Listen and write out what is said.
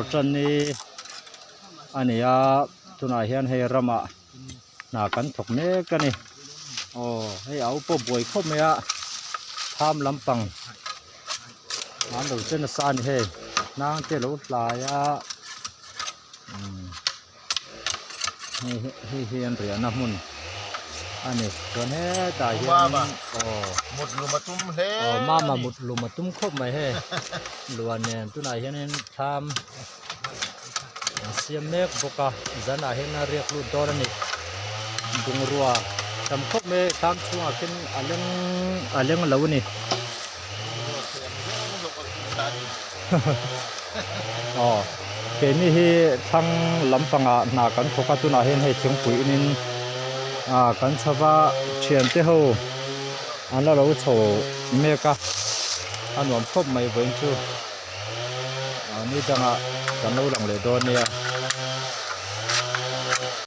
Chawhtan ni a ni a tunah hian hei ramah hna kan thawk mek a ni aw hei a upa buai khawp mai a tham lampang an lo che nasa a ni hei hnang te a lo hlai a umm hei hi hei hi an riahna hmun a ni chuan hetah hianin aw mut lum a tum hle aw mama mut lum a tum khawp mai hei luan nen tunah hianin thlam an siam mek bawk a zanah hian a riak lut dawn a ni bungrua tam khawp mai thlam chhungah khian a leng a leng lo a ni aw keini hi thlang lampangah hna kan thawk a tunah hian hei thingpui inin ah kan chho va thiante ho an la lo chho mek a a nuam khawp mai vawiin chu. Ah ni dangah kan lo lang leh dawn nia.